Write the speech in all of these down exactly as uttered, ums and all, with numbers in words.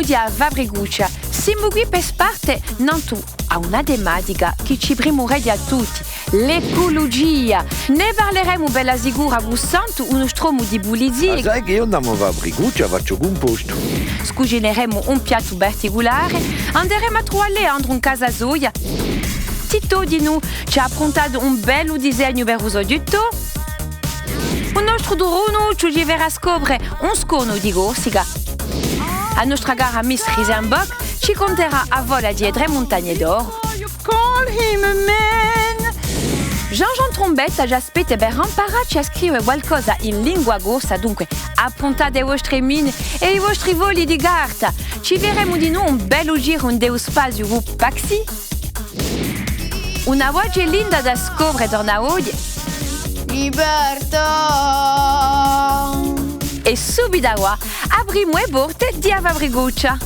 di a Fabricuccia. Simu quì per sparte nantu à una tematica chì ci primureghja à tutti, l'eculugia. Ne parleremu bella sicura cù Santu, u nostru omu di pulizia. Ah, sai chì eiu, andemu à a Fabricuccia, facciu u cumpostu. Scucineremu un piattu particulare, anderemu à truvà Leandru in casa soia. Titodinu ci hà appruntatu un bellu disegnu per u so tuttu. U nostru Durunucciu ci ferà scopre un sconu di Corsica. A nostra cara Miss Risenbock ci cunterà a fola di e Trè Muntagne d'Oru. Jean-Jean Trombetta ci aspetta per amparacci à scrive qualcosa in lingua corsa, dunque appuntate e vostre mine è i vostri fogli di carta. Ci feremu dinù un bellu giru ind'u spaziu cù Paxi. Una voce linda da scopre torna oghje. Libertà! È subitu avà aprimu e porte di a Fabricuccia.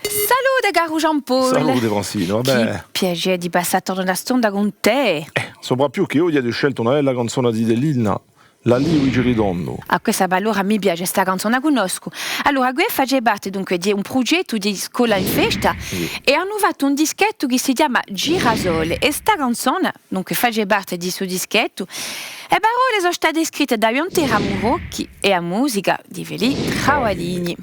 Salute, caru Jean-Paul! Salute, Francine, va bè? Chì piacè di passà torna una stonda cun tè! Eh, soprattuttu chì oghje aghju sceltu una bella canzona zitellina, L'aliu, i giritondu. Ah, questa allora mi piace, sta canzona a cunnoscu. Allora, quì face parte dunque di un prugettu di Scola in Festa è anu fattu un dischettu chì si chjama Girasole è sta canzona, dunque, face parte di stu dischettu. E parolle sò state scritte da Ghjuvan Teramu Rocchi è a musica di Felì Travaglini.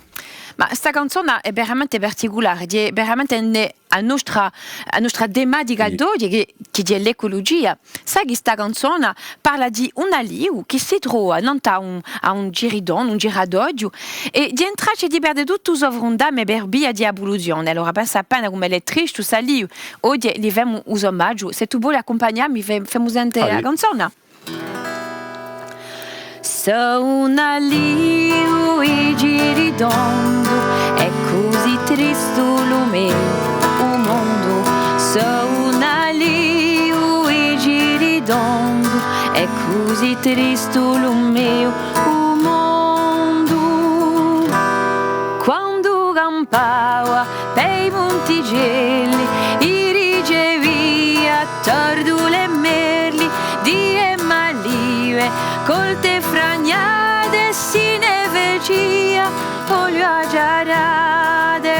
Ma sta canzona hè veramente particulare, hè veramente ne a nostra, a nostra tematica d'oghje, chì, chì hè l'eculugia. Sai chì sta canzona parla di un aliu chì si trova nantu à un, à un giritondu, un giratoghju, è hè in traccia di perde tuttu u so frundame per via di a pulluzione. Allora pensa appena cum'ellu hè tristu st'aliu. Oghje li femu u so omagiu. S'è tù voli accumpagnà mi, fe-, femu sente a canzona. Sò un aliu, i giritondu, hè cusì tristu lu me u mondu. Sò un aliu, i giritondu, hè cusì tristu lu me u mondu. Quandu campava pè i munticelli, i ricevia tordule è merli, di e malive, colte è fragnate, si ne fecia ogliu aciarate.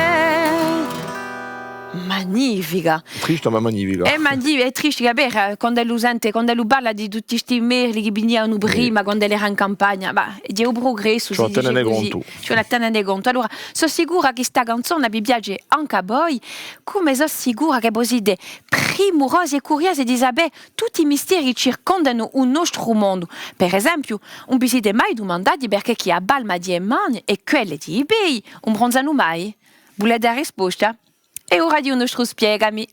Magnifica! Trista ma magnifica. Hè magni-, hè trista, hè vera, quand'ellu sente, quand'ellu parla di tutti sti merli chì vinianu prima, quand'ellu era in campagna, ma hè u prugressu, si dice cusì. Ci vole à tene ne contu. Ci vole à tene ne contu. Allora, sò sicura chì sta canzona vi piace ancu à voi, cum'è sò sicura chì vo site primurosi è curiosi di sapè tutti i misteri chì circondanu u nostru mondu. Per esempiu, ùn vi site mai dumandati perchè chì a palma di e mani hè quella di i pedi, ùn bronzanu mai? Vulete a risposta? Hè ora di u nostru Spiegami!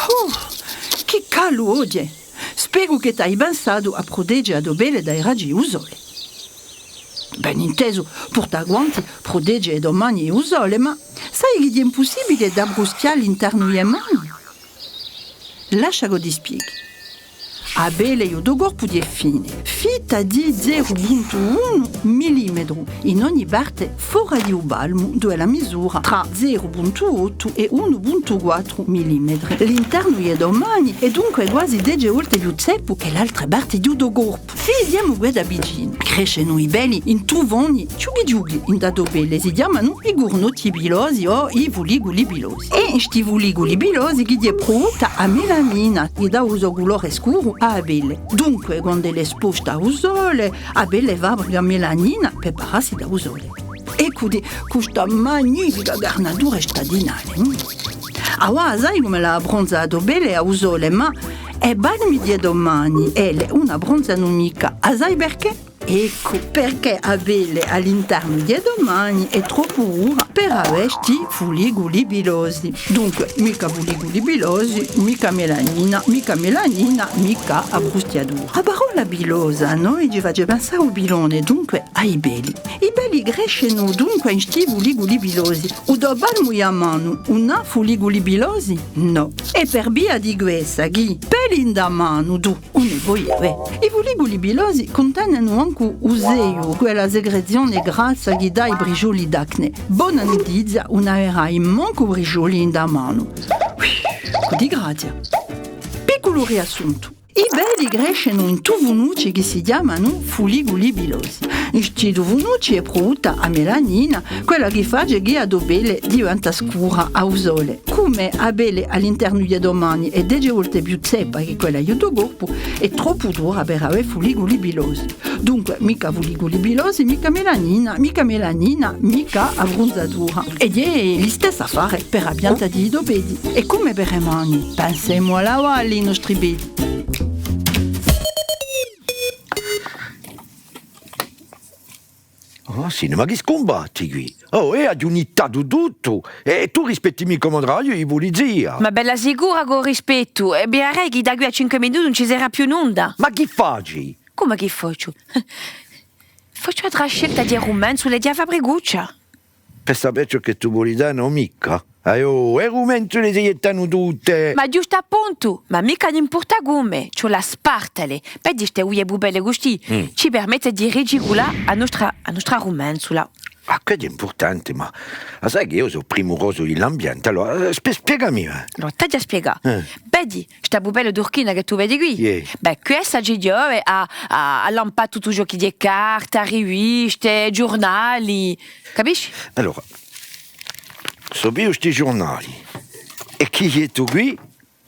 Oh, chì caldu oghje! Speru chì t'ai pensatu à prutege a to pelle da i raghji di u sole. Ben intesu, purtaguanti prutege e to mani di u sole, ma sai chì hè impussibile d'abbrusghjà l'internu di e mani? Lascia ch'o ti spieghi. A pelle di u to corpu hè fina, fitta di zeru puntu unu millimetru in ogni parte fora di u palmu, duv'ella misura trà zeru puntu ottu è unu puntu quattru millimetri. L'internu di e to mani hè dunque guasi dece volte più zeppu chè l'altre parti di u to corpu. Vidimu què da vicinu. Crescenu i peli in tufoni chjuchi chjuchi in a to pelle, si chjamanu i curnotti pilosi o i fuliculi pilosi. È in sti fuliculi pilosi chì hè prudotta a melanina chì dà u so culore scuru à a pelle. Dunque, quand'ella hè esposta à u sole, a pelle fabrica melanina per parassi da u sole. Eccu ti, cù sta magnifica carnatura statinale, mm? Avà a sai cum'ella abbronza a to pelle à u sole, ma e palme di e to mani, elle, ùn abbronzanu micca. A sai perchè? Eccu, perchè a pelle à l'internu di e to mani hè troppu dura per avè sti fuliculi pilosi. Dunque, micca fuliculi pilosi, micca melanina, micca melanina, micca abbrusghjatura. A parolla pilosa à noi ci face pensà à u pilone, dunque à i peli. I peli crescenu dunque in sti fuliculi pilosi. U to palmu di a manu ùn hà fuliculi pilosi? Nò. Hè per via di quessa chì peli in a manu tù ùn ne poi avè. I fuliculi pilosi cuntenenu ancu u seiu, quella secrezione grassa chì dà i bricioli d'acne. Bona nutizia, ùn averai mancu bricioli in a manu. Ui, chì disgrazia! Picculu U riassuntu. I peli crescenu in tufunucci chì si chjamanu fuliculi pilosi. In sti tufunucci hè prudotta a melanina, quella chì face chì a to pelle diventa scura à u sole. Cum'è a pelle à l'internu di e to mani hè dece volte più zeppa chè quella di u to corpu, hè troppu dura per avè fuliculi pilosi. Dunque, micca fuliculi pilosi, micca melanina, micca melanina, micca abbrunzatura. È hè listessu affare per a pianta di i to pedi. È cum'è per e mani, pensemu à lavalli i nostri pedi. Oh, sì, ma chì scumbatti quì? Oh, eiu aghju nittatu tuttu, è tù rispetti micca u me travagliu di pulizia. Ma bella sicura ch'o rispettu, è vidarai chì da quì à cinque minuti ùn ci sarà più nunda. Ma chì faci? Cumu chì facciu? Facciu a trascelta di e rumenzule di a fabricuccia. Per sapè ciò chì tù voli dà, nò micca. Aiò, e rumenzule si ghjettanu tutte! Ma ghjustu appuntu, ma micca n'impurta cumu, ci vole à spartele. Vedi ste ughje pupelle custì, ci permette di riciclà a nostra, a nostra rumenzula. Ma què hè impurtante, ma a sai chì eiu sò primurosu di l'ambiente, allora, eh, spie-, spiegami, eh. Allora, t'aghju à spiegà. Eh. Vedi, sta pupella turchina chì tù vedi quì? Iè. Bè, questa ci ghjova à, à, à lampà tuttu ciò chì hè carta, riviste, ghjurnali. Capisci? Allora, s'o pigliu sti ghjurnali è chì ghjettu quì,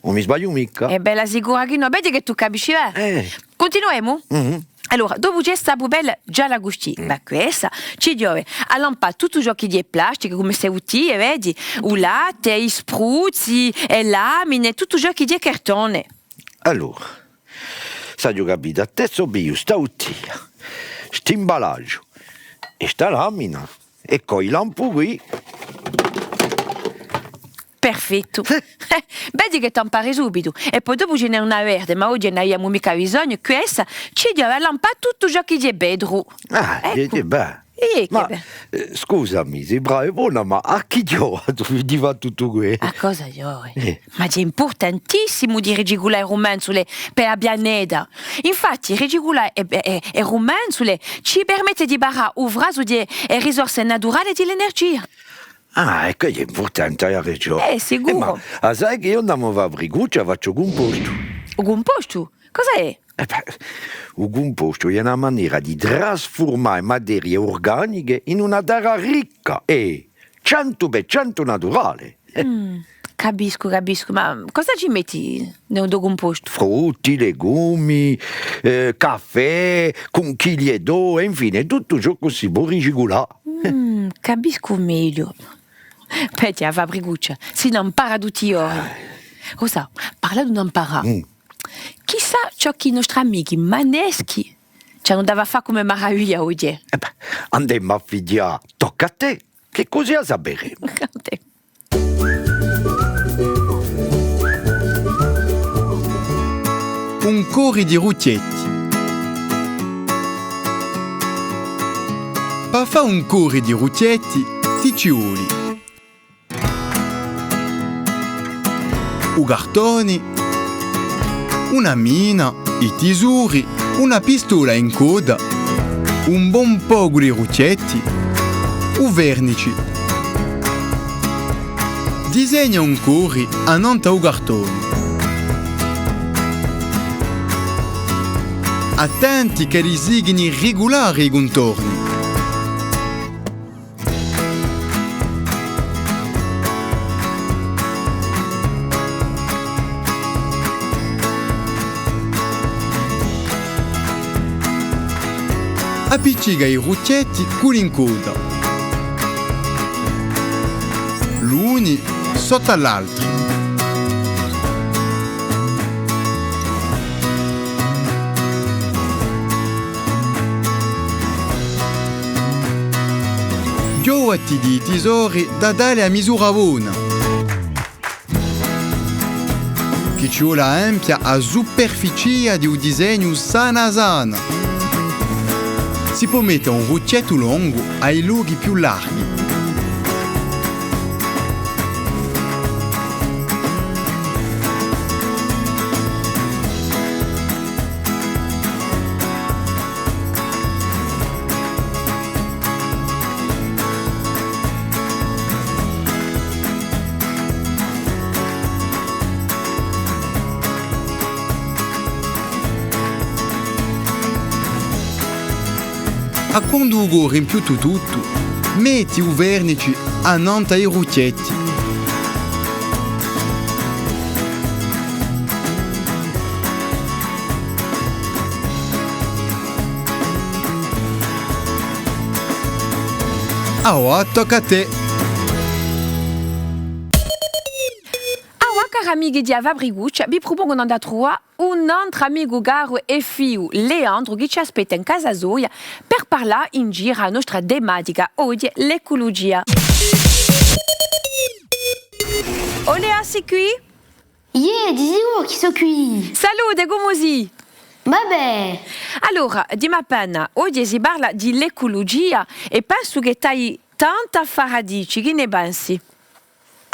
ùn mi sbagliu micca. È bella sicura chì nò, vedi chì tù capisci, eh? Eh. Cuntinuemu? Mhm. Allora, dopu ci hè sta pupella ghjalla custì, ma questa ci ghjova à lampà tuttu ciò chì hè plasticu, cum'è ste buttiglie, vedi? U latte, i spruzzi, e lamine, tuttu ciò chì hè cartone. Allora, s'aghju capitu à tè, s'o pigliu sta buttiglia, st'imballaghju è sta lamina, è po i lampu quì. Perfettu. Eh. Eh, vedi chì t'ampari subitu. È po dopu ci n'hè una verde, ma oghje ùn n'aviamu micca bisognu, questa ci ghjova à lampà tuttu ciò chì hè vetru. Ah, eccu. Iè, iè, bè. Iè, ma, chì bè. Eh, scusami, sì brava è bona, ma à chì ghjova di fà tuttu què? À cosa ghjova? Eh. Ma hè impurtantissimu di riciclà e rumenzule per a pianeta. Infatti, riciclà e, e, e rumenzule ci permette di parà u frasu di e risorse naturale è di l'energia. Ah, eccu, hè impurtante, hai ragiò. Eh, sicuru. Eh, ma a sai chì eiu ind'è a mo fabricuccia facciu u cumpostu. U cumpostu? Cosa hè? Eh bè, u cumpostu hè una manera di trasfurmà e materie urganiche in una terra ricca è centu per centu naturale. Mm, capiscu, capiscu, ma cosa ci metti in u to cumpostu? Frutti, legumi, eh, caffè, cunchiglie d'ovu, è infine tuttu ciò chì si pò riciclà. Mm, capiscu megliu. Vedi, a fabricuccia, si n'ampara tutti i ghjorni. Rosa, parlendu d'amparà, mm, chì sà ciò chì i nostri amichi maneschi ci anu da fà cum'è maraviglia oghje. Eh bè, andemu à fighjà, tocca à tè, chì cusì a saperemu. Un cori di ruchjetti. Pà fà un cori di ruchjetti, ti ci voli u cartoni, una mina, i tisori, una pistola incodda, un bon pocu di ruchjetti, u vernici. Disegna un cori annant'à u cartoni. Attenti ch'elli sighini rigulari i cuntorni. Appiccica i ruchjetti cù l'incodda, l'uni sottu à l'altri. Ghjovati di i tisori da dà li a misura bona, chì ci voli à empia a superficia di u disegnu sana sana. Si pò metta un ruchjettu longu à i lochi più larghi. À quandu u coru hè impiuttu tuttu, metti u vernici annantu à i ruchjetti. Avà tocca à tè. Avà, cari amichi di A Fabricuccia, vi prupongu d'andà à truvà un antru amicu caru è fiu, Leandru, chì ci aspetta in casa soia per parlà in giru à a nostra tematica, oghje l'eculugia. O Lea, sì quì? Iè, di sicuru chì sò quì! Salute, cumu sì? Và bè! Allora, dimmi appena, oghje si parla di l'eculugia è pensu chì t'hai tantu affari à dicci, chì ne pensi?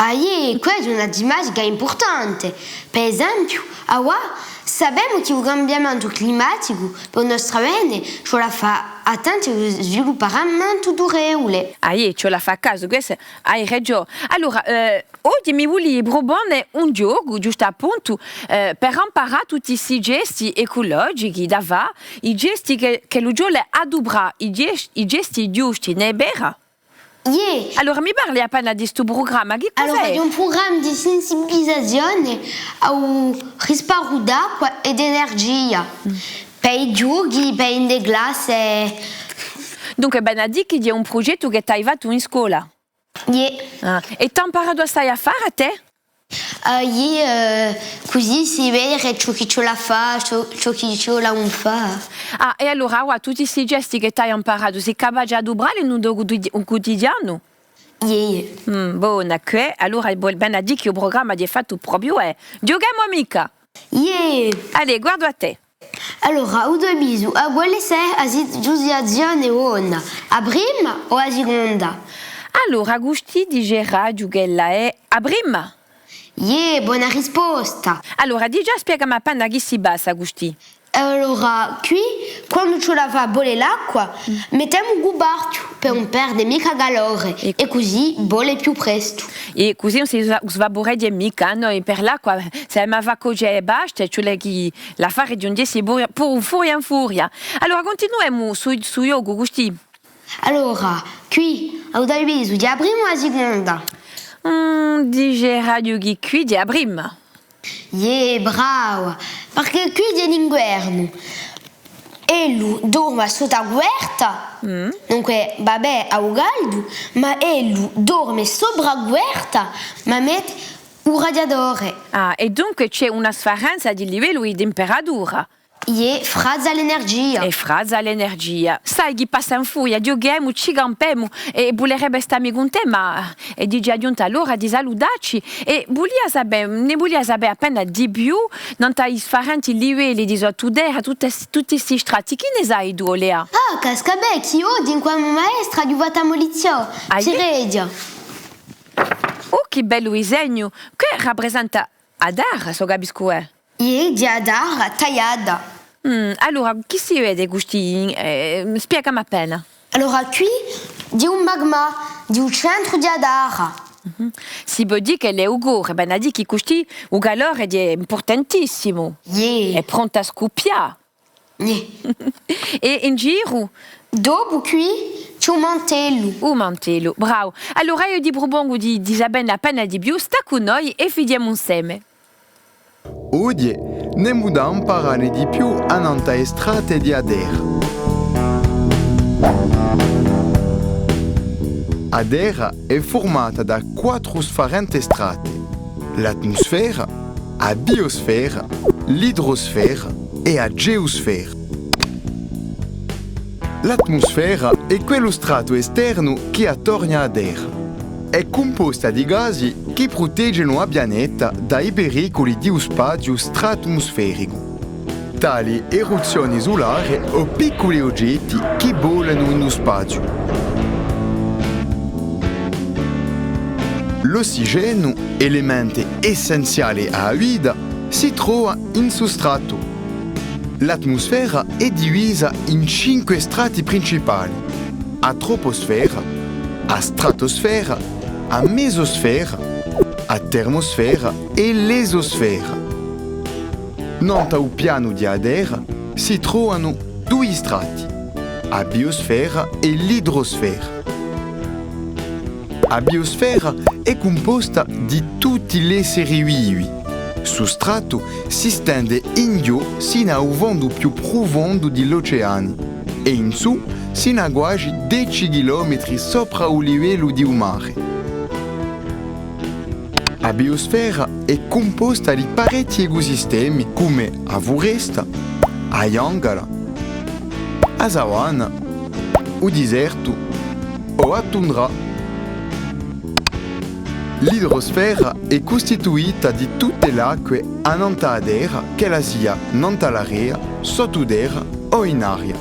Ah iè, quessa hè una tematica impurtante. Per esempiu, avà, sapemu chì u cambiamentu climaticu, per u nostru avvene, ci vole à fà attenti à u sviluppamentu durevule. Ah iè, ci vole à fà casu, quessa hai ragiò. Allora, eh, oghje mi vulia prupone un ghjocu, ghjustu appuntu, eh, per amparà tutti sti gesti eculogichi da fà, i gesti chì, chì ci vole à aduprà, i ges-, i gesti ghjusti, ùn hè vera? Iè. Allora, mi parli appena di stu prugramma, chì cos'hè? Allora, hè un prugramma di sensibilizazione à u risparmiu d'acqua è d'energia. Mm. Per i ghjochi, per in e classe. Dunque, vene à dì chì hè un prughjettu chì t'hai fattu in scola? Iè. Ah, è t'hà amparatu assai affari à tè? Ah, iè, eh, cusì si vede ciò chì ci vole à fà, ciò, ciò chì ci vole à ùn fà. Ah, è allora, avà, tutti sti gesti chì t'hai amparatu, sì capace à adupralli in u to cutidi-, cutidianu? Iè, iè. Mm, bona, chì, allora, vene à dì chì u prugramma hè fattu propiu, eh. Ghjuchemu micca? Iè! Allez, guardu à tè. Allora, à u to avisu, à quale serve a sensibilizazione bona? A prima o a siconda? Allora, Agustì dice à a radio ch'ella hè a prima. Iè, bona risposta. Allora, digià spiegami appena chì si passa, Agustì. Allora, quì, quandu ci vole à fà bolle l'acqua, mettemu u cuparchju per ùn perde micca calore è cusì bolle più prestu. È cusì ùn si sva-, svapureghja micca, eh, noi per l'acqua, s'emu à fà coce e paste, ci vole chì l'affare ghjunghjessi puru, puru furia in furia. Allora, cuntinuemu stu, stu ghjocu, Agustì. Allora, quì, à u to avisu, hè a prima o a siconda? Mm, dice a radio chì quì hè a prima. Iè, brava, perchè quì hè l'inguernu. Ellu dorme sottu à a cuverta, dunque, và bè, hà u caldu, ma ellu dorme sopra à a cuverta, ma mette u radiatore. Ah, è dunque ci hè una sfarenza di livellu di temperatura. Iè, fraza l'energia. È fraza l'energia. Sai chì passa in furia, ghjuchemu, ci campemu, è vulerebbe stà micca cun tè, ma hè digià ghjunta l'ora di salutacci, è vulia sapè, ne vulia sapè appena di più, nant'à i sfarenti livelli di sottuterra, tutti, tutti sti strati. Chì ne sai tù, o Lea? Ah, casca bè, chì oghje incù a mo maestra aghju fattu a mo lizziò. Ah, iè? Sireghja. Oh, chì bellu disegnu! Chì rappresenta a terra, s'o capiscu, eh? Iè, hè a terra tagliata. Mm, allora, chì si vede custì? Eh, spiegami appena. Allora, quì, hè u magma, hè u centru di a terra. Mhm. Si pò dì ch'ellu hè u core, vene à dì chì custì u calore hè impurtantissimu. Iè. Hè prontu à scuppià. Nè. È in giru? Dopu quì ci hè u mantellu. U mantellu, bravu. Allora eiu ti prupongu di, di sapè ne appena di più, stà cù noi è fighjemu inseme. Oghje n'emu da amparà ne di più annant'à e strate di a Terra. A Terra hè furmata da quattru sfarente strate: l'atmusfera, a biosfera, l'idrosfera è a geosfera. L'atmusfera hè quellu stratu esternu chì attorna a Terra. Hè cumposta di gasi chì prutegenu a pianeta da i periculi di u spaziu stratosfericu, tali eruzzioni sulare o picculi ogetti chì volanu in u spaziu. L'ossigenu, elementu essenziale à a vita, si trova in su stratu. L'atmusfera hè divisa in cinque strati principali: a troposfera, a stratosfera, a mesosfera, a termosfera è l'esosfera. Nant'à u pianu di a Terra si trovanu dui strati. a biosfera è l'idrosfera. A biosfera hè cumposta di tutti l'esseri vivi. Stu stratu si stende in ghjò sinu à u fondu più prufondu di l'oceani è in sù sinu à guasi deci chilometri sopra u livellu di u mare. A biosfera hè cumposta di parechji ecusistemi, cum'è a furesta, a ghjungla, a savana, u disertu o a tundra. L'idrosfera hè custituita di tutte l'acque annant'à a terra, ch'ella sia nant'à l'area, sottuterra o in aria.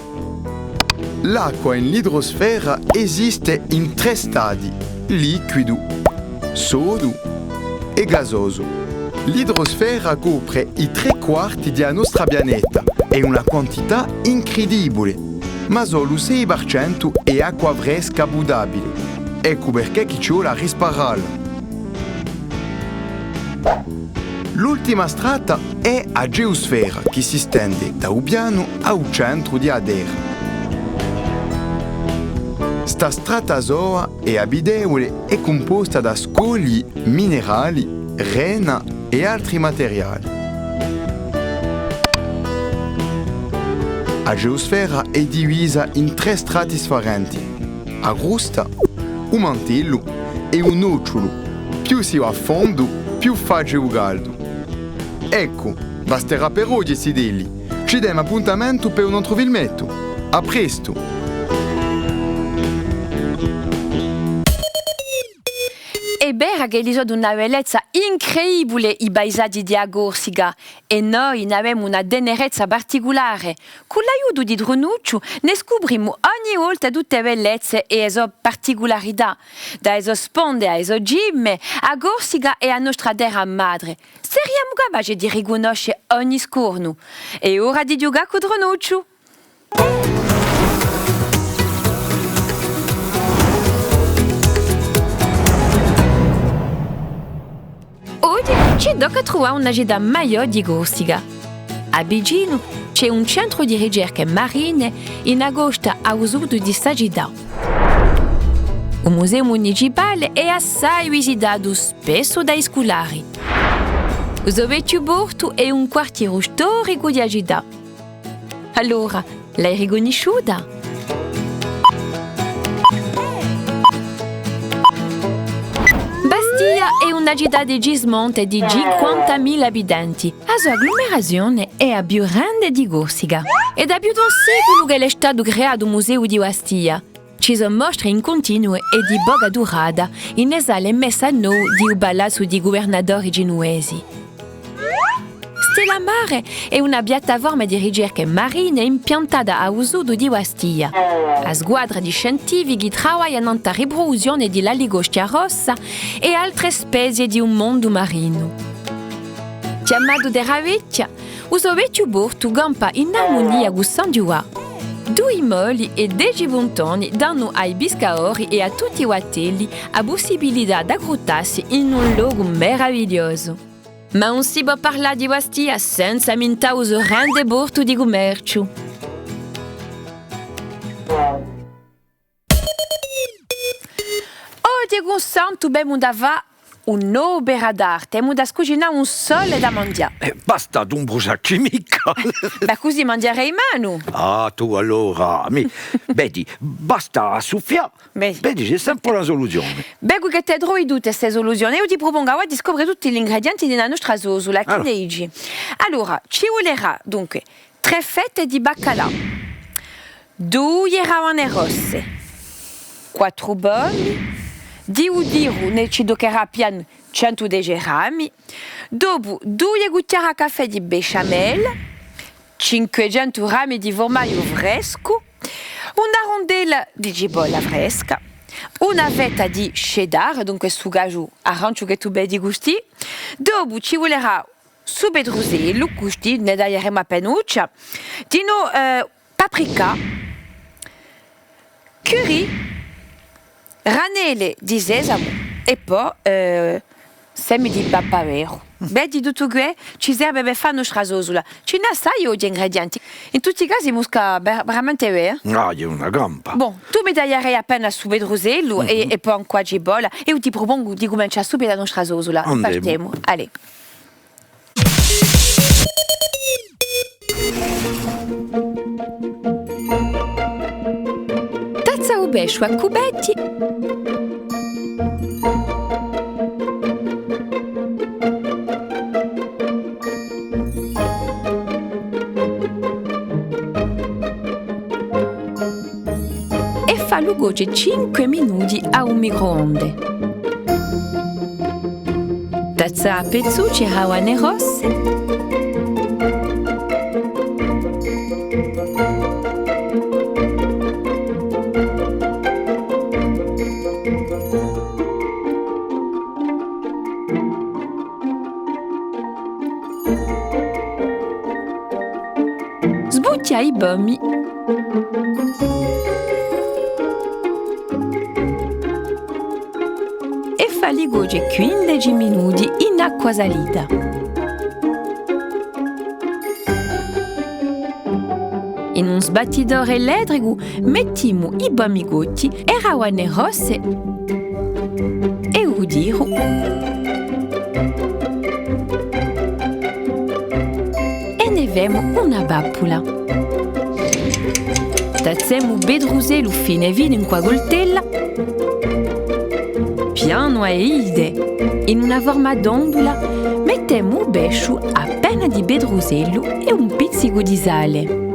L'acqua in l'idrosfera esiste in trè stati, liquidu, sodu è gasosu. L'idrosfera copre i trè quarti di a nostra pianeta, hè una quantità incridibule, ma solu sei per centu hè acqua fresca putabile. Eccu perchè chì ci vole à risparmialla. L'ultima strata hè a geosfera, chì si stende da u pianu à u centru di a terra. Sta strata sola hè abitevule, hè cumposta da scogli, minerali, rena è altri materiali. A geosfera hè divisa in trè strati sfarenti: a crusta, u mantellu è u nocciulu. Più si và à fondu, più face u caldu. Eccu, basterà per oghje, zitelli. Ci demu appuntamentu per un antru filmettu. À prestu! Hè vera ch'elli sò d'una bellezza incredibule i paisaghji di a Corsica, è noi n'avemu una tenerezza particulare. Cù l'aiutu di Drunucciu, ne scuprimu ogni volta tutte e bellezze è e so particularità. Da e so sponde à e so cime, a Corsica hè a nostra terra madre. Seriamu capaci di ricunnosce ogni scornu? Hè ora di ghjucà cù Drunucciu! Oghje ci tocca à truvà una cità maiò di Corsica. À vicinu ci hè un centru di ricerche marine in a costa à u sudu di sta cità. U museu municipale hè assai visitatu spessu da i sculari. U so vechju portu hè un quartieru storicu di a cità. Allora, l'ai ricunnisciuta? Bastia hè una cità di Cismonte di cinquantamila abitanti. A so agglumerazione hè a più grande di Corsica. Hè da più d'un seculu ch'ellu hè statu creatu u Museu di Bastia. Ci sò mostre in cuntinue è di poca durata in e sale messe à novu di u palazzu di i guvernatori ginuvesi. Stella Mare hè una piattaforma di ricerche marine impiantata à u sudu di Bastia. A squadra di scientifichi travaglia nant'à a ripruduzione di l'aligoschia rossa è altre spezie di u mondu marinu. Chjamatu Terra Vechja, u so vechju portu campa in armunia cù San Ghjuvà. Dui moli è deci puntoni danu à i piscadori è à tutti i battelli a pussibilità d'aggruttà si in un locu maravigliosu. Ma ùn si pò parlà di Bastia senza mintà u so grande portu di cummerciu. Oghje cù Santu avemu da fà un'opera d'arte, emu da scucinà un sole da manghjà. Eh, basta, ùn brusacci micca. Ma cusì manghjaremu menu. Ah, tù allora, mi, vedi, basta à suffià. Vedi, ci hè sempre una suluzione. Vecu chì ti trovi tutte ste suluzione. Eiu ti prupongu avà di scopre tutti l'ingredienti di a nostra sosula, chì ne dici? Allora, ci vulerà, dunque, trè fette di baccalà, duie ravane rosse, quattru pomi, di u tiru ne ci tuccherà pianu centu dece grammi, dopu duie cuchjare à caffè di besciamella, cinquecentu grammi di furmagliu frescu, una rundella di cipolla fresca, una fetta di cheddar, dunque stu casgiu aranciu chì tù vedi custì, dopu ci vulerà stu petrusellu, custì ne taglieremu appenuccia, dinò, eh, paprika, curry, granelle di sesamu è po, eh, Semi di pappaveru. Vedi tuttu què? Ci serve per fà a nostra sosula. Ci n'hè assai oghje ingredienti. In tutti i casi, musca ver-, veramente bè, eh? Ah, hè una campa. Bon, tù mi taglierai appena stu petrusellu è, è po ancu a cipolla. Eiu ti prupongu di cumincià subitu a nostra sosula. Andemu. Partemu. Allez. Tazzà u pesciu à cubetti. È fallu coce cinque minuti à u microonde. Tazzà à pezzucci e ravane rosse. Sbucchjà i pomi. È falli coce quindeci minuti in acqua salita. In un sbattitore elettricu mettimu i pomi cotti, e ravane rosse è u tiru. È ne femu una pappula. Tazzemu u petrusellu fine fine incù a cultella. Pianu à e dite, in una forma d'ondula, mettemu u pesciu, appena di petrusellu è un pizzicu di sale.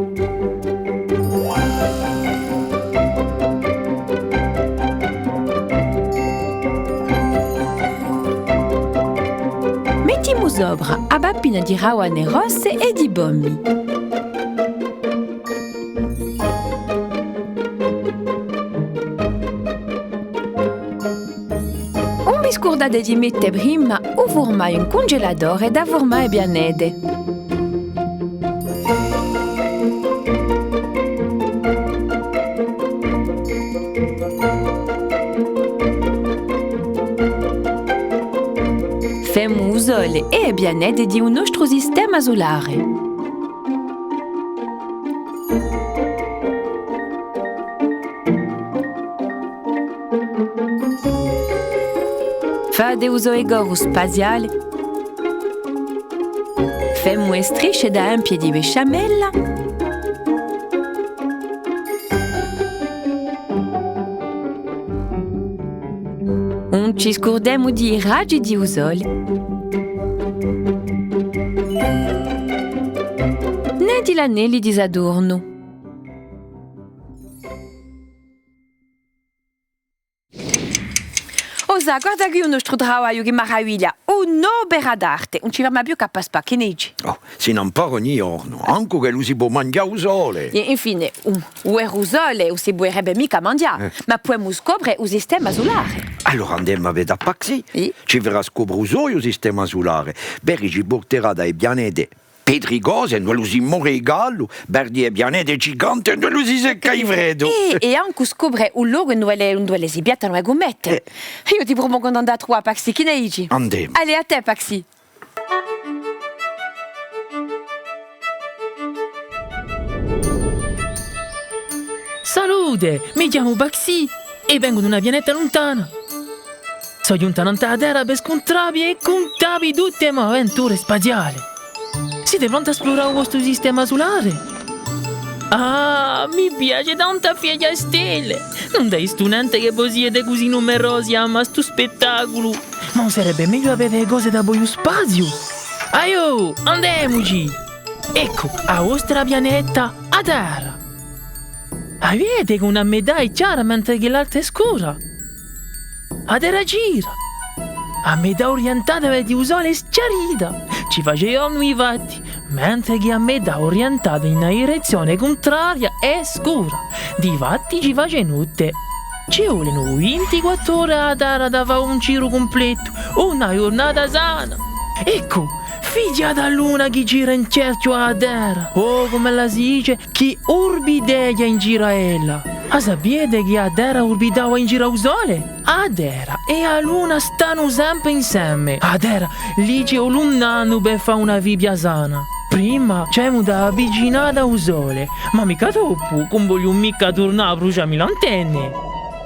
Mettimu sopra a pappina di ravane rosse è di pomi. Ùn vi scurdate di mette prima u furmagliu in cungelatore da furmà e pianete. Femu u sole è e pianete di u nostru sistema sulare. Fate u so decoru spaziale. Femu e strisce da empie di besciamella. Ùn ci scurdemu di i raggi di u sole, nè di l'anelli di Saturnu. O Sà, guarda quì u nostru travagliu, chì maraviglia! Un'opera d'arte! Ùn ci ferma più chè à paspà, chì ne dici? Oh, si n'ampara ogni ghjornu, ancu ch'ellu si pò manghjà u sole! È infine, u, u veru sole ùn si puderebbe micca manghjà, eh, ma pudemu scopre u sistema sulare. Allora andemu à vede à Paxi, ci farà scopre u soiu sistema sulare, perchè ci purterà da e pianete petricose, induve ellu si more di caldu, verdi e pianete gigante, induve ellu si secca di freddu. È, è ancu scopre u locu induve, induve si piattanu e cumete. Eh. Eiu ti prupongu d'andà à truvà Paxi, chì ne dici? Andemu. Allez, à tè, Paxi. Salute! Mi chjamu Paxi è vengu d'una pianeta luntana. Sò ghjuntu nant'à a Terra per scuntrà vi è cuntà vi tutte e mo avventure spaziale. Site pronti à esplorà u vostru sistema sulare? Ah, mi piace tantu à fighjà e stelle! Ùn avistu nente chì vo siete cusì numerosi à amà stu spettaculu! Ma ùn sarebbe megliu à vede e cose da po u spaziu? Aiò, andemuci! Eccu, a vostra pianeta, a Terra! A videte chì una metà hè chjara mentre chì l'altra hè scura? A Terra gira! A metà orientata versu u sole hè schjarita, ci face ghjornu difatti, mentre chì a metà orientata in a direzzione cuntraria hè scura, difatti ci face notte. Ci volenu vintiquattru ore à a Terra da fà un giru cumpletu, una ghjurnata sana. Eccu, fighjate a Luna chì gira in cerchju à a Terra, o cum'ella si dice, chì urbitegghia in giru à ella. A sapete chì a Terra urbitava in giru à u Sole? A Terra è a Luna stanu sempre inseme. A Terra li ci vole un annu per fà una fibbia sana. Prima ci avemu da avvicinà à u Sole, ma micca troppu, ch'ùn vogliu micca turnà à brusgià mi l'antenne.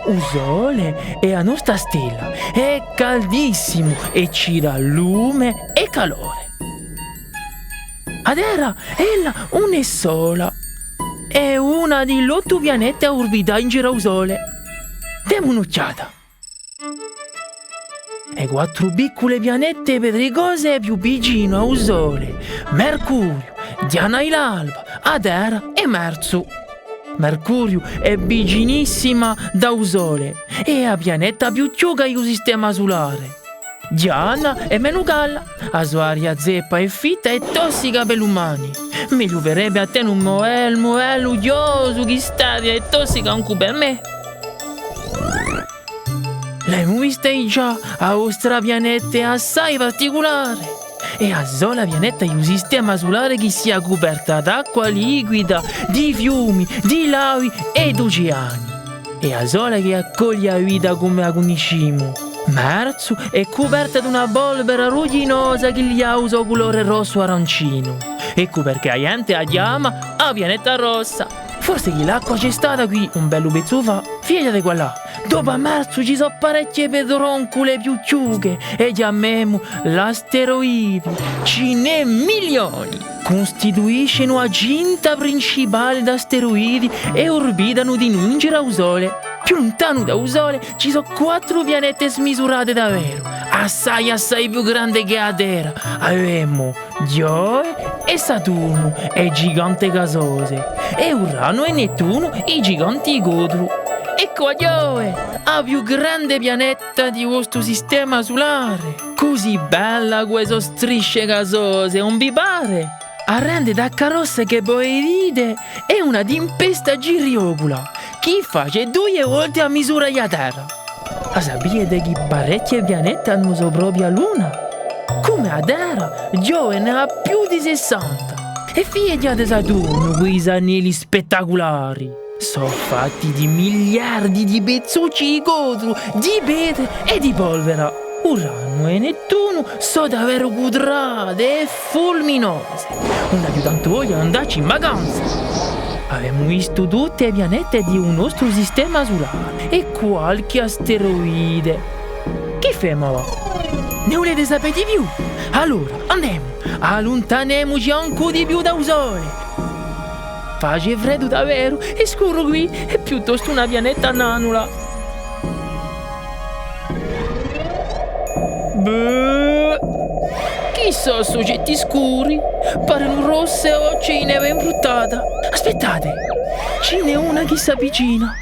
U Sole hè a nostra stella, hè caldissimu è ci dà lume è calore. A Terra, ella, ùn hè sola. Hè una di l'ottu pianete à urbità in giru à u Sole. Demu un'uchjata. E quattru piccule pianete pedricose più vicine à u Sole: Mercuriu, Diana di l'Alba, a Terra è Marzu. Mercuriu hè vicinissima da u Sole, hè a pianeta più chjuca di u sistema sulare. Diana hè menu calla, a so aria zeppa è fitta hè tossica per l'umani. Megliu verebbe à tene un mudellu, mudellu chjosu chì st'aria hè tossica ancu per mè. L'avemu vista digià, a vostra pianeta hè assai particulare. Hè a sola pianeta di u sistema sulare chì sia cuperta d'acqua liquida, di fiumi, di laghi è d'uceani. Hè a sola chì accoglie a vita cum'è a cunniscimu. Marzu hè cuperta d'una polvera rughjinosa chì li dà u so culore rossu arancinu. Eccu perchè a ghjente a chjama a pianeta rossa. Forse chì l'acqua ci hè stata quì un bellu pezzu fà. Fighjate quallà, dopu à Marzu ci sò parechje pedroncule più chjuche, e chjamemu l'asteroidi. Ci n'hè milioni. Custituiscenu a cinta principale d'asteroidi è urbitanu dinù in giru à u Sole. Più luntanu da u Sole ci sò quattru pianete smisurate daveru, assai, assai più grande chè a Terra. Avemu Ghjoe è Saturnu, e gigante gasose, è Uranu è Nettunu, i giganti di codru. Eccu a Ghjoe, a più grande pianeta di u vostru sistema sulare. Cusì bella cù e so strisce gasose, ùn vi pare? A rende d'acqua rossa chì vo vidite hè una timpesta giriocula, chì face duie volte a misura di a Terra. A sapete chì parechje pianete anu a so propria luna? Cum'è a Terra, Ghjoe n'hà più di sessanta. È fighjate Saturnu cù i so anelli spettaculari. Sò fatti di miliardi di pezzucci di codru, di petre è di polvera. Uranu è Nettunu sò daveru cudrate è fulminose. Ùn aghju tantu voglia d'andacci in vacanza. Avemu vistu tutte e pianete di u nostru sistema sulare è qualchì asteroide. Chì femu avà? Ne vulete sapè di più? Allora, andemu, alluntanemuci ancu di più da u Sole. Face freddu daveru è scuru quì, hè piuttostu una pianeta nanula. Bè, chì sò st'ogetti scuri? Parenu rosse occhje di neve imbruttata. Aspettate, ci n'hè una chì s'avvicina.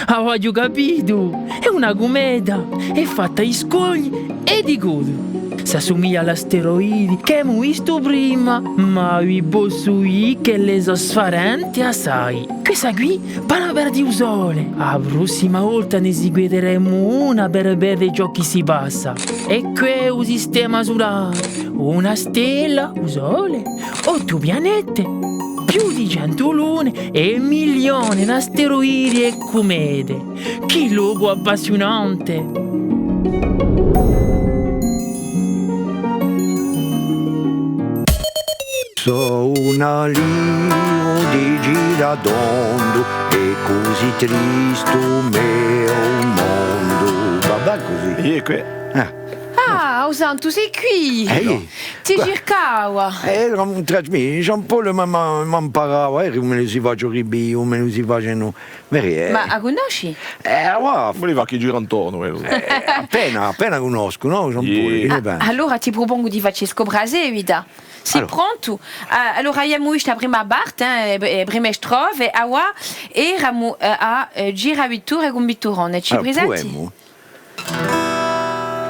Ah, aghju capitu! Hè una cumeta! Hè fatta di scogli è di codru! S'assumiglia à l'asteroidi ch'avemu vistu prima, ma vi possu dì ch'ella sò sfarente assai. Questa quì pare vede u Sole. A prossima volta ne seguiteremu una per vede ciò chì si passa. È què u sistema sulare, una stella, u Sole, ottu pianete, più di centu lune è milioni d'asteroidi è cumete. Chì locu appassiunante! Sò un alivu di Giratondu, è cusì tristu u me mondu. Va bè cusì. È què. Ah. Ah, o Santu, sì quì! Eh, iè. Ti circava! Eh, era un trasmi-, Jean-Paul m'hà, m'hà, m'hà amparatu, eh, cumu si face u ribì, cumu si face, nò? Veri, eh. Ma a cunnosci? Eh, avà. Vuleva chì gira intornu, eh. Eh, appena, appena cunnoscu, nò, Jean-Paul? Iè. Chì ne pensi? Ah, allora ti prupongu di facci scopre a seguita. Sì prontu? Eh, allora, avemu vistu a prima parte, eh, e, e prime strofe, avà eramu, eh, à, eh, Gira vitture cù un vitturone. Ci presenti? Allora, pruvemu.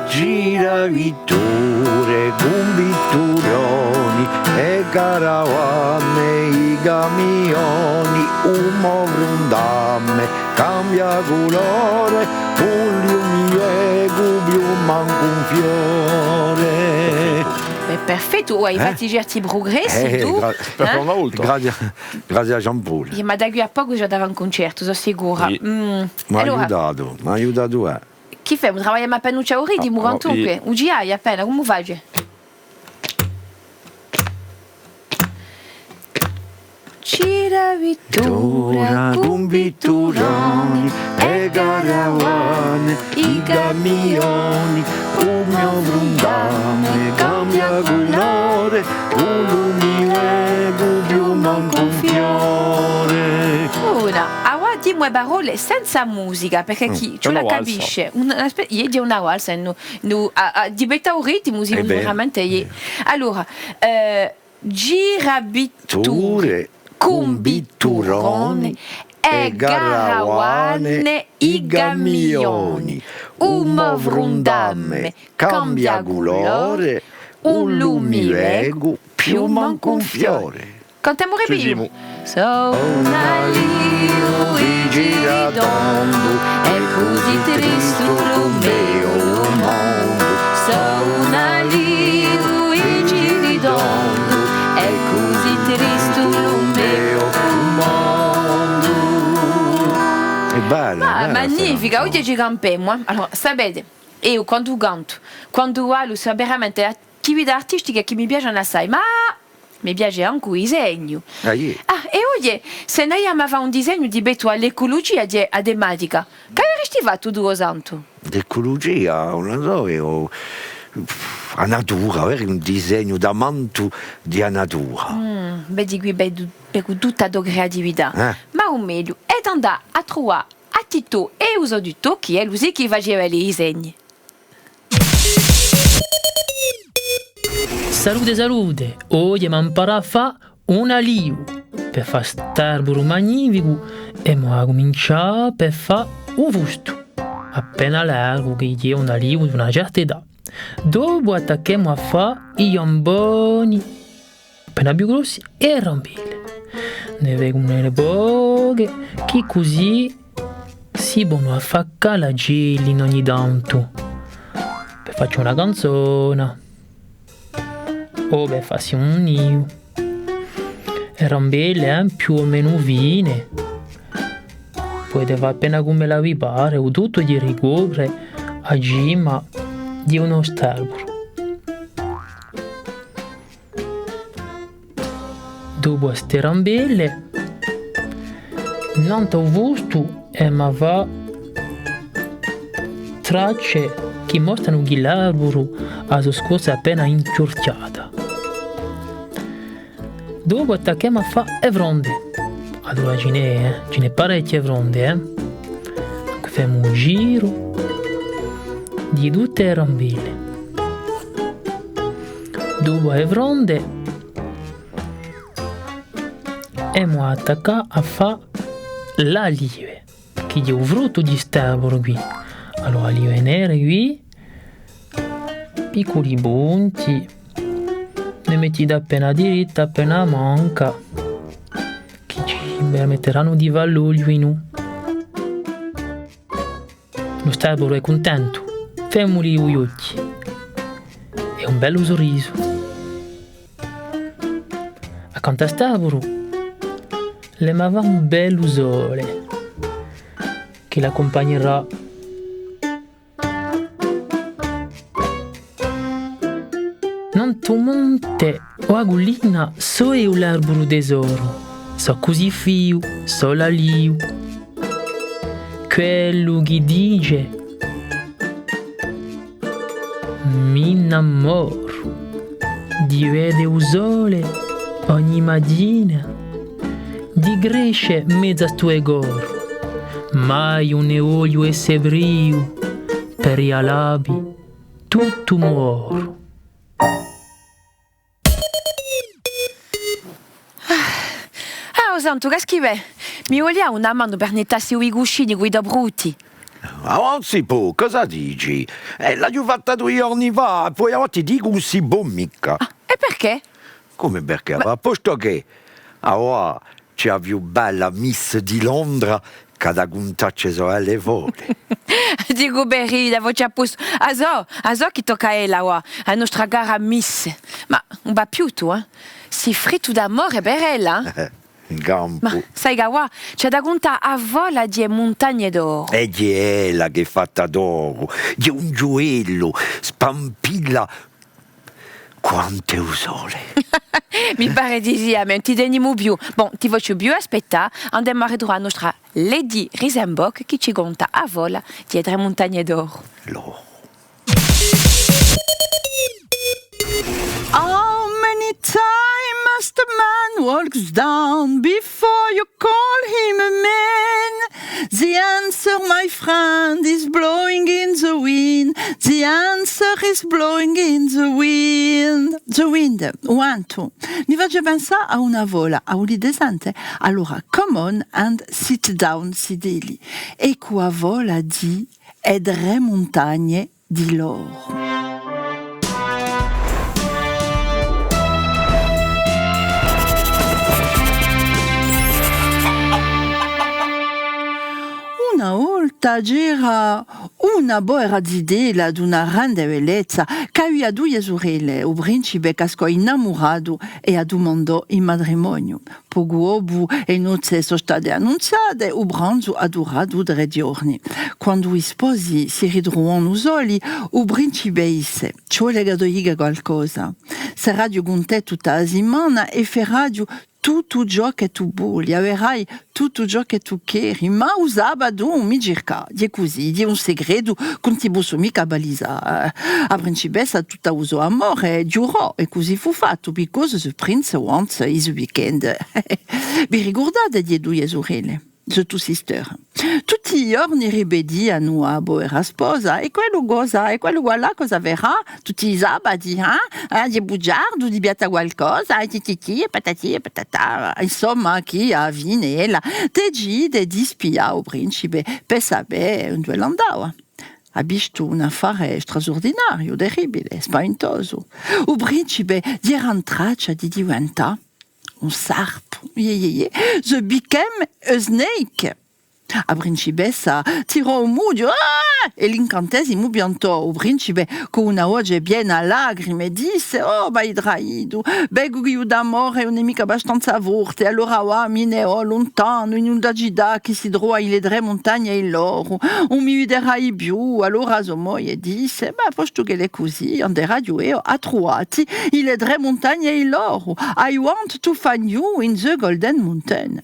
Gira vitture cù vitturoni, e caravane, i camioni, u mo fruntamme cambia culore, ùn li vecu più mancu un fiore. Perfettu. Bè, Perfettu, oh, hai fattu certi prugressi, tù, gra-, eh? Per una volta. Grazie, grazie à Jean-Paul. Iè, ma da quì à pocu ci hè da fà un cuncertu, sò sicura. Sì. Mm. M'hà aiutatu, m'hà aiutatu, eh. Chì femu? Travagliemu appena u ritmu, quantunque. U ghjai appena, cumu faci? Gira vittura cun vitturoni è caravane, i camioni, u mio frundame cambia culore, u lume vecu più mancu un fiore. Una, avà dimu e parolle senza musica, perchè chì ci la capisce, una spe-, iè, hè una valsa, nò, nò, à, à, di pettu à u ritmu, sì, veramente, iè. Allora, eh, gira vitture cun vitturoni è caravane i camioni. U mo frundame cambia culore, u lumi vecu più mancu un fiore. Cantemu u ripigliu. Sò un alivu in giru tondu, hè cusì tristu lu meu mondu. Sò un alivu in giru tondu, hè cusì tristu lu meu mondu. Hè bella, hè bella sta canzona. Ma magnifica, oghje ci campemu, eh. Allora, sapete, eiu quandu cantu, quandu ballu, sò veramente attività artistiche chì mi piacenu assai, ma mi piace ancu u disegnu. Ah, iè. Ah, è oghje, s'è n'avemu à fà un disegnu di pettu à l'eculugia, di a tematica, chì averesti fattu tù, o Santu? L'eculugia, ùn la sò eiu, a natura, avè un disegnu tamantu di a natura. Mm, vedi quì, vecu, vecu tutta a to creatività. Eh. Ma u megliu hè d'andà à truvà à Titò, è u so Titò, chì hè ellu sì chì faceva i disegni. Salute, salute! Oghje emu à amparà à fà un alivu. Per fà st'arburu magnificu, emu à cumincià per fà u fustu, appena largu, chì hè un alivu d'una certa età. Dopu attacchemu à fà i ghjamboni, appena più grossi, è e rambelle. Ne vegnu poche, chì cusì si ponu affaccà l'acelli ogni tantu, per facci una canzona, o per fassi un nidu. E rambelle, eh, più o menu fine, pudete fà appena cum'ella vi pare, u tuttu di ricopre a cima di u nostru arburu. Dopu à ste rambelle, nantu à u fustu, emu à fà tracce chì mostranu chì l'arburu hà a so scorza appena inchjurchjata. Dopu attacchemu à fà e fronde. Allora ci n'hè, eh? Ci n'hè parechje fronde, eh? Femu u giru di tutte e rambelle. Dopu e fronde, emu à attaccà à fà l'alive, chì hè u fruttu di st'arburu quì. Allora, alive nere quì, picculi punti, ne mettite appena diritta, appena manca, chì ci permetteranu di fà l'oliu in u. U nostru arburu hè cuntentu, femuli i ochji. Hè un bellu surrisu. Accantu à st'arburu, l'emu à fà un bellu sole, chì l'accumpagnerà. Nantu à u monte o à a cullina, sò eiu l'arburu tesoru, sò cusì fiu, sò l'alivu. Quellu chì dice: mi innamoru di vede u sole ogni matina, di cresce in mezu à stu coru, mai ùn ne vogliu esse privu, per rigalà vi tuttu u mo oru. Ah, o Santu, caschi bè, mi vulia una manu per nettassi i cuscini cù i to brutti. Avanzi po, cosa dici? Eh, l'aghju fatta dui ghjorni fà, è po avà ti dicu ùn si pò micca. Ah, è perchè? Cumu perchè? Ma postu chì avà ci hè a più bella Miss di Londra Ch'hà da cuntà ci sò e fole. Dicu per ride, facciu apposta. A sò, a sò chì tocca à ella, avà, a nostra cara Miss. Ma ùn và più tù, eh? Sì frittu d'amore per ella, eh? In campu. Ma sai chì avà, ci hà da cuntà a fola di e muntagne d'oru. È di ella chì hè fatta d'oru, di un ghjuvellu, spampilla quant'è u sole. Mi pare di sì, a mè, ùn ti tenimu più. Bon, ti facciu più aspettà, andemu à ritruvà a nostra Lady Risenbock chì ci conta a fola di e trè muntagne d'oru. L'oru. How many times must a man walks down before you call him a man? The answer, my friend, is blowing in the wind. The answer is blowing in the wind. The wind, u ventu. Mi face pensà à una fola, a vulete sente? Allora, come on and sit down, zitelli. Eccu a fola di E trè muntagne di l'oru. Una volta c'era una povera zitella d'una grande bellezza, ch'avia duie surelle. U principe cascò innamuratu è a dumandò in matrimoniu. Pocu dopu e nozze sò state annunziate, u pranzu hà duratu trè ghjorni. Quandu i sposi si ritruvonu soli, u principe disse: Ci vole ch'o ti dica qualcosa. Seraghju cun tè tutta a simana è feraghju tuttu ciò chì tù voli, averai tuttu ciò chì tù chjeri, ma u sabatu ùn mi circà, hè cusì, hè un secretu ch'ùn ti possu micca palisà. A principessa, tutta u so amore, ghjurò, è cusì fù fattu, because the prince wants his weekend. Vi ricurdate di e duie surelle? The Two Sisters. Tutti i ghjorni ripetianu à a povera sposa: è quellu cosa, è quellu quallà cosa verrà? Tutti i sabati, eh? Eh, hè bugiardu, ti piatta qualcosa, eh, tititì, è patatì, è patatà. Insomma, chì à a fine ella decide di spià u principe per sapè induve l'andava. Hà vistu un affare strasurdinariu, terribile, spavintosu. U principe era in traccia di diventà un sarpu. Iè, iè, iè. The became a snake. A principessa tirò un mughju, ah! È l'incantesimu piantò. U principe, cù una voce piena lacrime, disse: Oh, m'hai traitu, vecu chì d'amore ùn hè micca abbastanza forte, allora và, mi ne vò luntanu, in una cità chì si trova in e trè muntagne di l'oru, ùn mi viderai più. Allora a so moglie disse: Ma postu ch'ellu hè cusì, anderaghju eiu à truvà ti in e trè muntagne di l'oru. I want to find you in the Golden Mountain.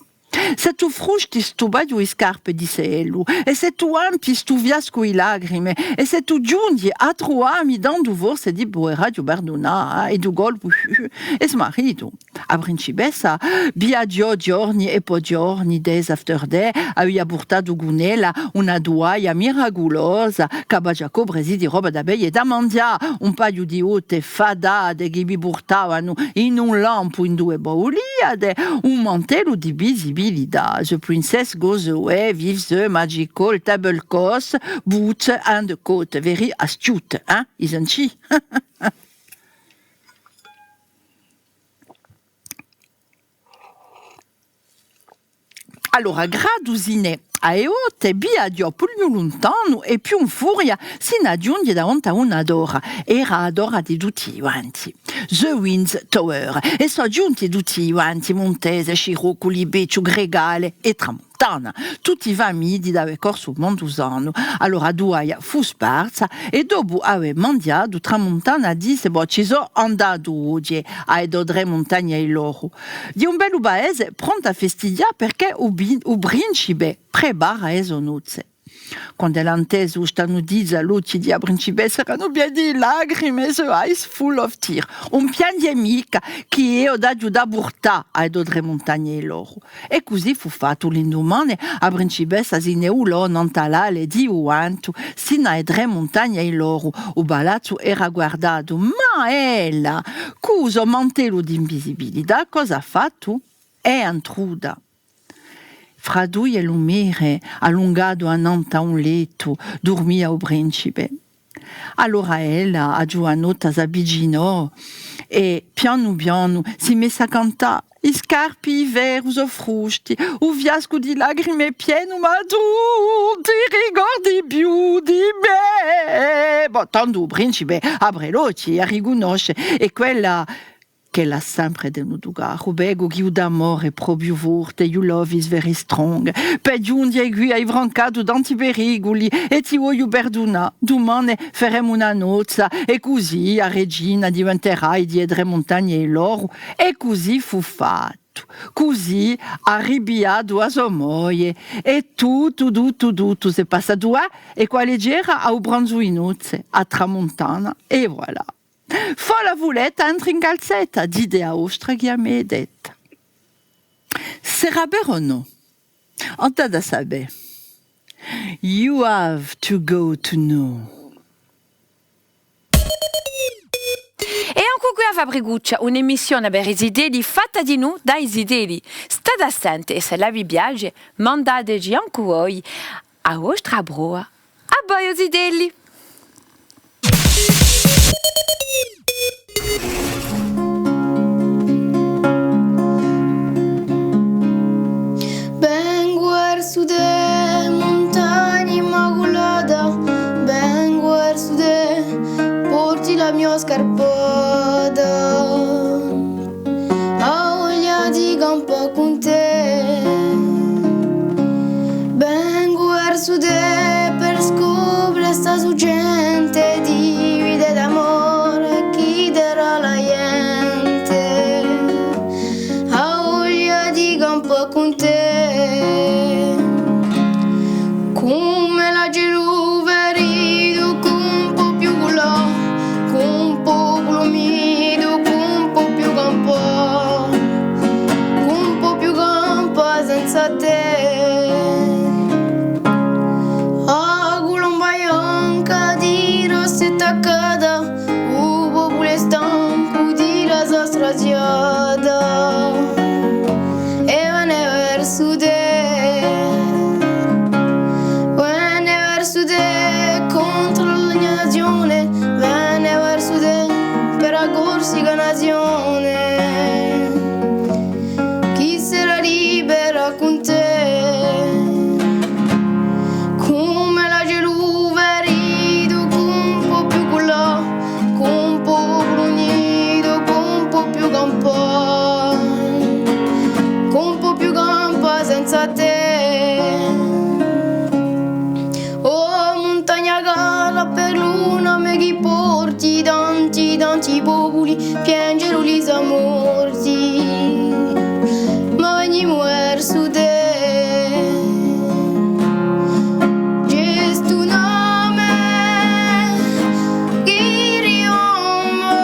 S'è tù frusti stu paghju di scarpe, disse ellu, è s'è tù empi stu fiascu di lacrime, è s'è tù ghjunghji à truvà mi tandu forse ti puderaghju pardunà, eh, è d'un colpu hè smaritu. A principessa viaghjò ghjorni è po ghjorni, days after day, avia purtatu cun ella una tuaglia miraculosa, capace à copresi di roba da beie è da manghjà, un paghju di botte fatate chì vi purtavanu in un lampu induve vo vuliate, un mantellu di visibilità. The princess goes away with the magical tablecloth, boots and coat. Very astute, eh? Isn't she? Allora, gradu sin'è à e botte, viaghjò più luntanu è più in furia, sin'à ghjunghje davanti à una torra. Era a torra di tutti i vanti, the Winds Tower, è sò ghjunti tutti i vanti, muntese, sciruculi, picciu, gregale è tramuntana. Tutti famiti d'avè corsu u mondu sanu. Allora a tuaglia fù sparsa è dopu avè manghjatu, Tramuntana disse: Bò, ci sò andatu oghje à e to trè muntagne di l'oru. Hè un bellu paese, prontu à festighjà perchè u, u principe prepara e so nozze. Quand'ella hà intesu sta nutizia, l'ochji di a principessa eranu pieni di lacrime, the eyes full of tears. Ùn pianghje micca, chì eiu t'aghju da purtà à e to trè muntagne di l'oru. È cusì fù fattu. L'indumane a principessa si ne vulò nant'à l'ale di u ventu, sin'à e trè muntagne di l'oru. U palazzu era guardatu, ma ella, cù u so mantellu d'invisibilità, cosa hà fattu? Hè intruta. Fra duie lumere, allungatu annant'à un lettu, durmia u principe. Allora ella, a ghjuvanotta, s'avvicinò è, pianu pianu, si messe à cantà. I scarpi i veru sò frusti, u fiascu di lacrime hè pienu, ma tù ùn ti ricordi più di mè. Bò, tandu u principe apre l'ochji, a ricunnosce, hè quella ch'ellu hà sempre tenutu caru, vecu chì u t'amore hè propiu forte, your love is very strong. Per ghjunghje quì hai francatu tanti periculi è ti vogliu perdunà. Dumane feremu una nozza è cusì a regina diventerà di e trè muntagne l'oru. È cusì fù fattu. Cusì hà ripigliatu a so moglie è tuttu, tuttu, tuttu s'hè passatu, eh? È quale c'era à u pranzu di nozze, à tramuntana, è voilà. Fola fuletta, entra in calzetta, dite a vostra chì a mè hè detta. Serà vera o nò? Andate à sapè. You have to go to know. È ancu quì a Fabricuccia, un'emissione per i zitelli fatta dinù da i zitelli. State à sente è s'ella vi piace, mandateci ancu voi a vostra prova. À voi, o zitelli! Vengu versu tè, muntagna immaculata, vengu versu tè, porti la mio scarpata. A voglia di campà cun tè. Vengu versu tè per scopre sta succente di vita d'amore chì darà la ghjente. A voglia di campà cun tè. Cum'è l'acellu feritu ch'ùn pò più cullà, ch'ùn pò più glumì, ch'ùn pò più campà, ch'ùn pò più campà senza tè. A culomba bianca di rosse attaccata, u populu hè stancu di la so straziata. È vene versu tè, vene versu tè contru l'alienazione, vene versu tè per a Corsica nazione. Chì sarà libera cun tè. Cum'è l'acellu feritu ch'ùn pò più cullà, ch'ùn pò più glumì, ch'ùn pò più campà, ch'ùn pò più campà senza tè. O muntagna cara, per lu nome chì porti, tanti, tanti populi pienghjenu li so morti. Ma venimu versu tè. Ghjè stu nome chì ribomba,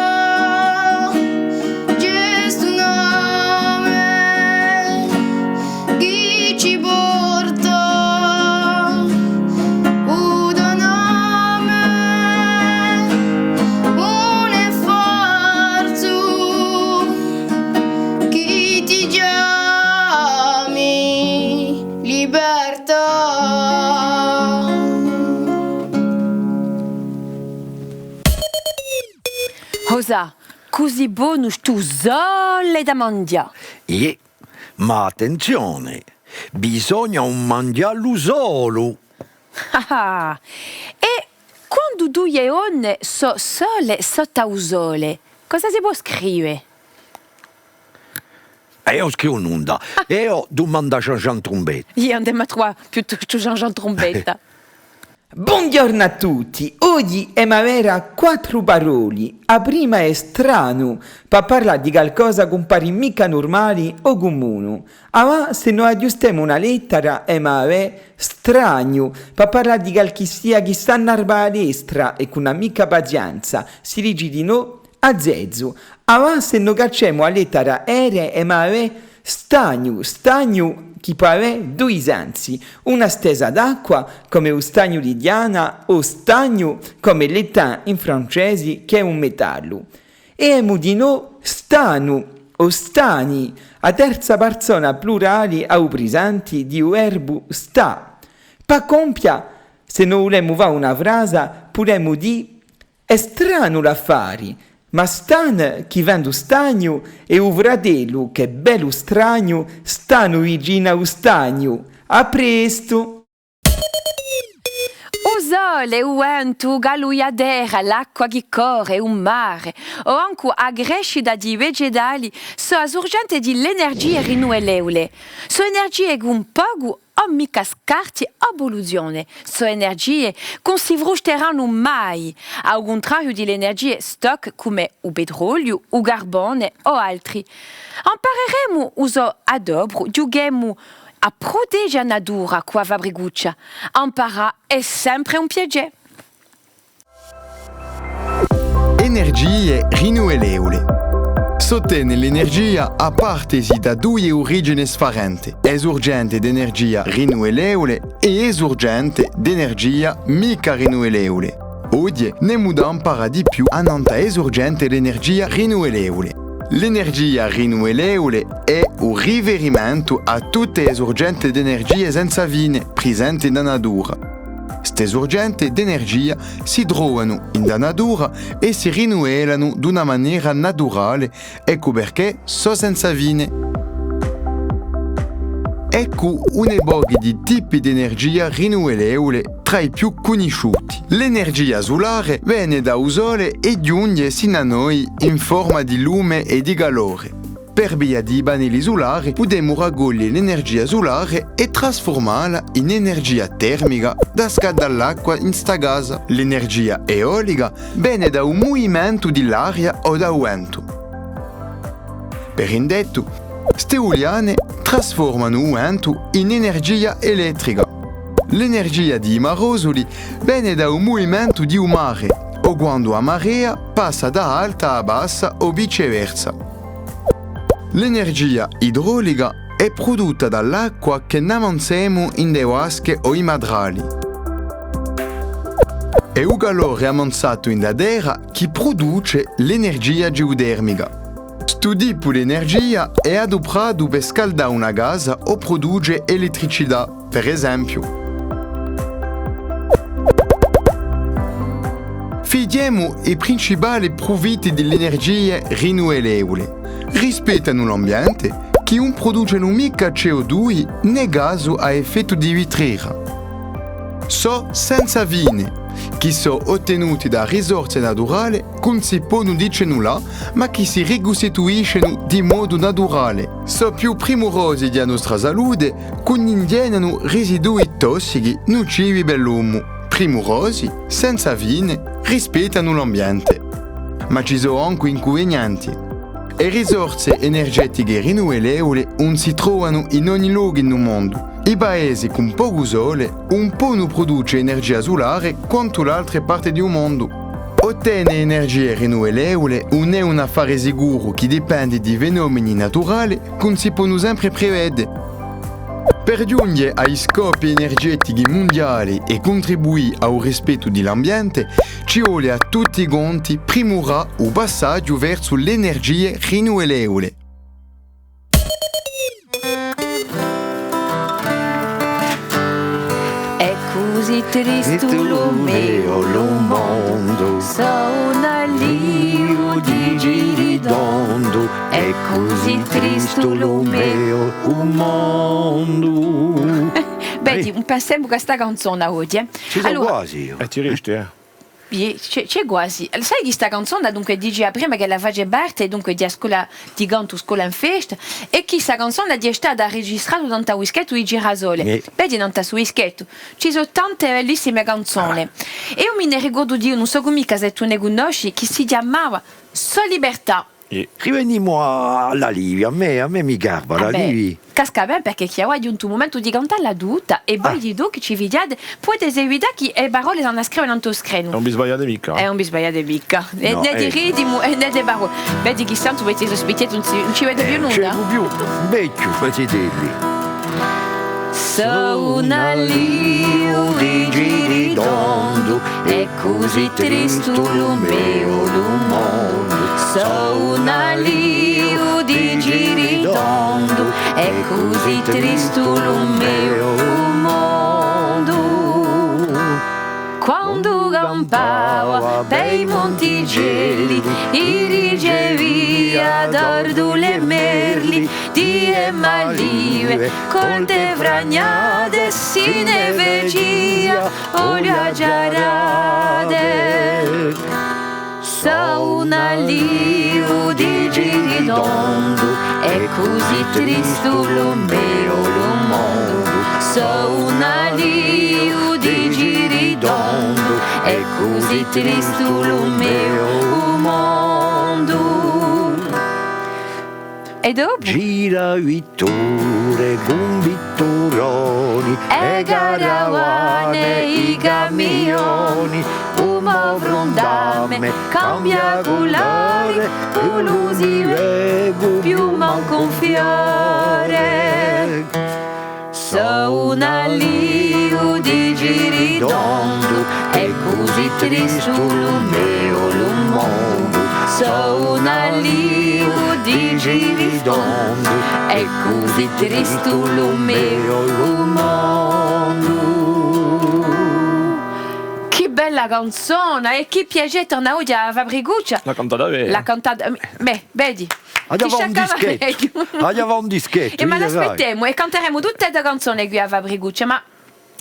ghjè stu nome chì ci porta u to nome, ùn hè falsu, chì ti chjami libertà. Cosa, cusì bonu stu sole da manghjà? Iè, ma attenzione, bisogna ùn manghjallu solu. Ah, ah. È quandu duie donne sò sole sottu à u sole, cosa si pò scrive? È eiu scrivu nunda. È eiu dumandu à Jean-Jean Trumbetta. Iè, andemu à truvà piuttostu Jean-Jean Trumbetta. Bonghjornu à tutti! Oghji emu à avè quattru paroli. A prima hè stranu, pà parlà di calcosa ch'ùn pari micca nurmali o cumunu. Avà, s'è no aghjustemu una lettera, emu à avè stragnu, pà parlà di calchissia chì s'annarba à a destra è chì ùn hà micca pazienza, si dici dinò azzezu. Avà, s'è no cacciemu a lettera R, emu à avè stagnu, stagnu chì pò avè dui sensi, una stesa d'acqua, cum'è u stagnu di Diana, o stagnu, cum'è l'étang in francesi, chì hè un metallu. È emu dinò stanu, o stani, a terza parsona plurali à u prisenti di u verbu stà. Pà compia, s'è no vulemu fà una frasa, pudemu dì: hè stranu l'affari, Ma Stan, chì vende u stagnu, è u fratellu, chì hè bellu stragnu, stanu vicinu à u stagnu. À prestu! U sole, u ventu, u calore di a terra, l'acqua chì corre, u mare, o ancu a crescita di i vegetali, sò a surgente di l'energia rinnuvevule. Sò energie chì un pocu ùn micca scarti o pulluzione, sò energie chì ùn si frusteranu mai, à u cuntrariu di l'energie stock cum'è u petroliu, u carbone o altri. Ampareremu u so adopru, ghjuchemu à prutege a natura cù a Fabricuccia. Amparà hè sempre un piacè. Energie rinnuvevule. S'ottene l'energia à partesi da duie urigine sfarente, e surgente d'energia rinnuvevule è e surgente d'energia micca rinnuvevule. Oghje n'emu da amparà di più annant'à e surgente d'energia rinnuvevule. L'energia rinnuvevule hè u riferimentu à tutte e surgente d'energie senza fine prisente in a natura. Ste surgente d'energia si trovanu in a natura è si rinnuvelanu d'una manera naturale, eccu perchè sò senza fine. Eccu un pocu di tipi d'energia rinnuvevule trà i più cunnisciuti. L'energia sulare vene da u sole è ghjunghje sinu à noi in forma di lume è di calore. Per via di i pannelli sulari pudemu racoglie l'energia sulare è trasfurmalla in energia termica da scaldà l'acqua in sta casa. L'energia eolica vene da u muvimentu di l'aria o da u ventu. Per indettu, ste uliane trasformanu u ventu in energia elettrica. L'energia di i marosuli vene da u muvimentu di u mare, o quandu a marea passa da alta à bassa o viceversa. L'energia idrolica hè prudutta da l'acqua chì n'ammansemu in e vasche o i matrali. Hè u calore ammansatu in a terra chì pruduce l'energia geutermica. Stu tipu d'energia hè adupratu per scaldà una casa o pruduce elettricità, per esempiu. Fighjemu i principali prufitti di l'energie rinnuvevule. Rispettanu l'ambiente, chì ùn pruducenu micca C O dui nè gasu à effettu di vitrera. Sò senza fine, chì sò ottenuti da risorse naturale chì ùn si ponu dice nulla, ma chì si ricustituiscenu di modu naturale. Sò più primurosi di a nostra salute, chì ùn inghjenanu risidui tossichi nucivi per l'omu. Primurosi, senza fine, rispettanu l'ambiente. Ma ci sò ancu incunvenienti. E risorse energetiche rinnuvevule ùn si trovanu in ogni locu in u mondu. I paesi cun pocu sole ùn ponu pruduce energia sulare quantu l'altre parte di u mondu. Ottene energie rinnuvevule ùn hè un affare sicuru chì dipendi di fenomeni naturali chì ùn si ponu sempre prevede. Per ghjunghje à i scopi energetichi mundiali è cuntribuì à u rispettu di l'ambiente, ci vole à tutti i conti primurà u passaghju versu l'energie rinnuvevule. Hè cusì tristu lu meu, lu mondu, sò un aliu di giritondu, hè cusì tristu lu meu, u mondu. Bè, dì, ùn pensemu chè à sta canzona oghje, eh. Ci sò quasi eiu. È ti risti, eh? Iè, ci hè, ci hè quasi. Sai chì sta canzona, dunque, dicia prima ch'ella face parte, dunque, di a scola di cantu Scola in Festa, è chì sta canzona hè stata registrata nant'à u dischettu di Girasole. Iè. Vedi, nant'à stu dischettu ci sò tante bellissime canzone. Ah. È eiu mi ne ricordu di una, ùn sò micca s'è tù ne cunnosci, chì si chjamava Sò libertà. Iè. Rivenimu à, à l'alivi, à mè, à mè mi garba, l'alivi. Casca bè, perchè chì avà hè ghjuntu u mumentu di cantalla tutta, è voi di tù chì ci fighjate, pudete seguità chì e parolle s'anu da scrive nant'à u screnu. Ùn vi sbagliate micca. Eh, ùn vi sbagliate micca. Nè, nè di ritimu, eh, nè di parolle. Vedi chì Santu, vedi, stu spichjettu ùn si, ùn ci vede più nunda. Ùn ci vedu più. Vechju, zitelli. Sò un aliu di giritondu, hè cusì tristu lu meu, lu mondu. Sò un aliu di giritondu, hè cusì tristu lu meu, u mondu. Quandu campava pè i monti Gelli, i ricevia d'Ardule è Merli, di e Malive, corte fragnate, si ne vecia, o le agiarate. Sò un aliu di Giritondu, è cusì tristu lu meu lu mondu. Sò un aliu di Giritondu, è cusì tristu lu meu u mondu. È dopu? Gira vitture cun vitturoni, è caravane, i camioni, u mo frundame cambia culore, u lu si vede più mancu un fiore. Sò un aliu di Giritondu, è cusì tristu lu meu lu mondu. Sò un aliu di Giritondu, è cusì tristu lu meu lu mondu. Chì bella canzona, è chì piacè tornà oghje à a Fabricuccia. L'hà cantata bè. L'hà cantata, bè, vedi. Aghju da fà un dischettu. Aghju da fà un dischettu. È ma l'aspettemu, è canteremu tutte e canzone quì à a Fabricuccia, ma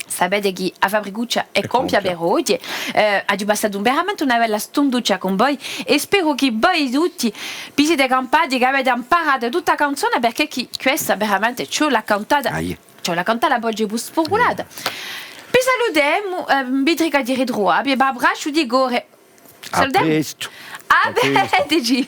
sapete chì a Fabricuccia hè compia per oghje. Eh, aghju passatu veramente una bella stunduccia cun voi è speru chì voi tutti vi site campati, chì avete amparatu tutta a canzona, perchè chì questa veramente ci l'hà cantata, ci l'hà cantata a voce spurgulata. Vi salutemu, eh, vi dicu à ritruvà vi, vi abbracciu di core. À prestu. À prestu. À prestu.